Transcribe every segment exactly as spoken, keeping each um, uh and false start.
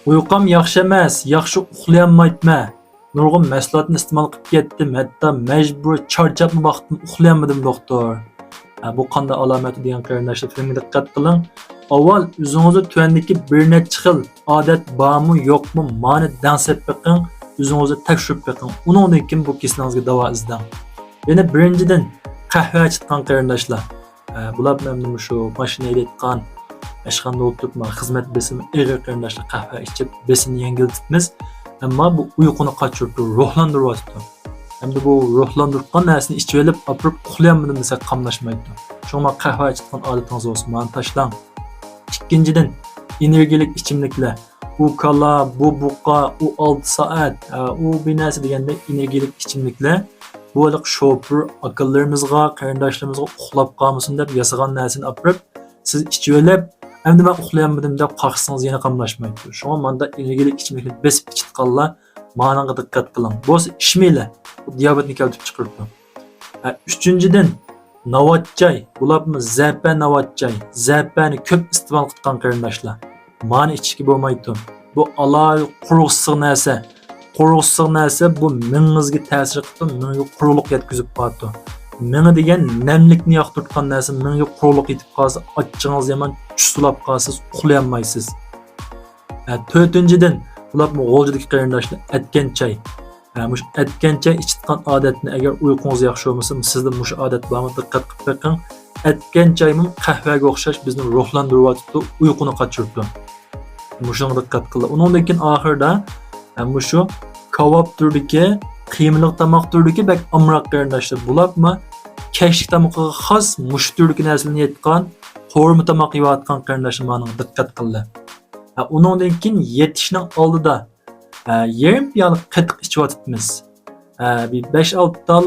ئۇيقۇم ياخشى ئەمەس، ياخشى ئۇخلىيالمايتتىم. نۇرغۇن مەھسۇلاتنى ئىستېمال قىلىپ كەتتىم، ھەتتا مەجبۇرىي چارچاپمۇ باقتىم، ئۇخلىيالمىدىم، دوختۇر. ھە، بۇ قانداق ئالامەت دېگەن قېرىنداشلار، فىلىمگە دىققەت قىلىڭ. ئاۋۋال ئۆزىڭىزدە تۆۋەندىكى بىر نەچچە خىل ئادەت بارمۇ، يوقمۇ، مانى دەڭسەپ بېقىڭ، ئۆزىڭىزنى تەكشۈرۈپ بېقىڭ. ئۇنىڭدىن كېيىن بۇ كېسىلىڭىزگە داۋا ئىزدەڭ. يەنە بىرىنچىدىن، قەھۋە ئىچىدىغان قېرىنداشلار. ئە، بۇلار مەن مۇشۇ ماشىنا ھەيدەيدىغان، ئاشخانىدا ئولتۇرۇپ، ما، خىزمەت بېسىمى ئېغىر قېرىنداشلار قەھۋە ئىچىپ، بېسىمنى يەڭگىللىتىمىز. ئەمما بۇ ئۇيقۇنى قاچۇرۇپ، روھلاندۇرۇۋاتىدۇ. ئەمدى بۇ روھلاندۇرۇۋاتقان نەرسىنى ئىچىۋېلىپ، ئاپىرىپ ئۇخلىيالمىدىم دېسەك قاملاشمايدۇ. شۇڭا قەھۋە ئىچىدىغان ئادىتىڭىز بولسا، مانى تاشلاڭ. ئىككىنچىدىن، ئېنېرگىيەلىك ئىچىملىكلەر. ئۇ كالا، بۇ بۇقا، ئۇ ئالتە سائەت، ئە، ئۇ بىر نەرسە دېگەندەك ئېنېرگىيەلىك ئىچىملىكلەر. بۇ ھېلىقى شوپۇر ئاكىلىرىمىزغا، قېرىنداشلىرىمىزغا ئۇخلاپ قالمىسۇن دەپ ياسىغان نەرسىنى ئاپىرىپ، سىز ئىچىۋېلىپ، ئەمدى مەن ئۇخلىيالمىدىم دەپ قاقسىڭىز يەنە قاملاشمايدۇ. شۇڭا ماندا ئېنېرگىيەلىك ئىچىملىكنى بېسىپ ئىچىدىغانلار مانىڭغا دىققەت قىلىڭ. بولسا ئىچمەيلى، بۇ دىيابېتنى كەلتۈرۈپ چىقىرىدۇ. ھە، ئۈچىنچىدىن، ناۋات چاي، بولۇپمۇ زەپە ناۋات چاي، زەپەنى كۆپ ئىستېمال قىلغان قېرىنداشلار، مانى ئىچىشكە بولمايدۇ. بۇ ئالاھىدە قورساق نەرسە. قورساق نەرسە بۇ مېڭىڭىزگە تەسىر قىلىپ، مېڭىگە قۇرۇقلۇق يەتكۈزۈپ قالىدۇ. مېڭە دېگەن نەملىكنى ياقتۇرىدىغان نەرسە، مېڭىگە قۇرۇقلۇق يېتىپ قالسا، ئاچچىقىڭىز يامان، چۈش سۇلاپ قالىسىز، ئۇخلىيالمايسىز. ھە، تۆتىنچىدىن، بولۇپمۇ غۇلجىدىكى قېرىنداشلار ئەتكەن چاي. ھە، مۇشۇ ئەتكەن چاي ئىچىدىغان ئادەتنى ئەگەر ئۇيقۇڭىز ياخشى بولمىسا، سىزدە مۇشۇ ئادەت بارمۇ، دىققەت قىلىپ بېقىڭ. ئەتكەن چايمۇ قەھۋەگە ئوخشاش بىزنى روھلاندۇرۇۋاتىدۇ، ئۇيقۇنى قاچۇرىدۇ. مۇشۇنىڭغا دىققەت قىلىڭ. ئۇنىڭدىن كېيىن ئاخىرىدا، ھە، مۇشۇ كاۋاپ تۈرىدىكى، قىيمىلىق تاماق تۈرىدىكى بەك ئامراق قېرىنداشلار، بولۇپمۇ كەچلىك تامىقىغا خاس مۇشۇ تۈردىكى نەرسىلەرنى يەيدىغان، قورۇما تاماق يەۋاتقان قېرىنداشلار مانىڭغا دىققەت قىلىڭ. ھە، ئۇنىڭدىن كېيىن يېتىشنىڭ ئالدىدا، ھە، يېرىم پىيالە قېتىق ئىچىۋاتىمىز. ھە، بىر بەش-ئالتە تال،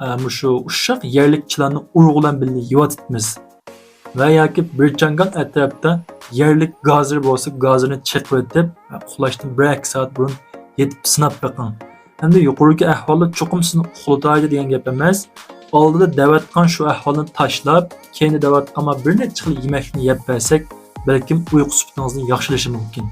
ھە، مۇشۇ ئۇششاق يەرلىك چىلاننى ئۇرۇق بىلەن بىللە يەۋاتىمىز. ۋە ياكى بىر چاڭگال ئەتراپىدا يەرلىك گازىر بولسا، گازىرنى چېقىۋېتىپ، ھە، ئۇخلاشتىن بىر-ئىككى سائەت بۇرۇن يېتىپ سىناپ بېقىڭ. ئەمدى يۇقىرىدىكى ئەھۋاللار چوقۇم سىزنى ئۇخلىتايدۇ دېگەن گەپ ئەمەس. ئالدىدا دەۋاتقان شۇ ئەھۋالنى تاشلاپ، كەينىدە دەۋاتقان بىر نەچچە خىل يېمەكلىكنى يەپ بەرسەك، بەلكىم ئۇيقۇ سۈپىتىڭىزنى ياخشىلىشى مۇمكىن.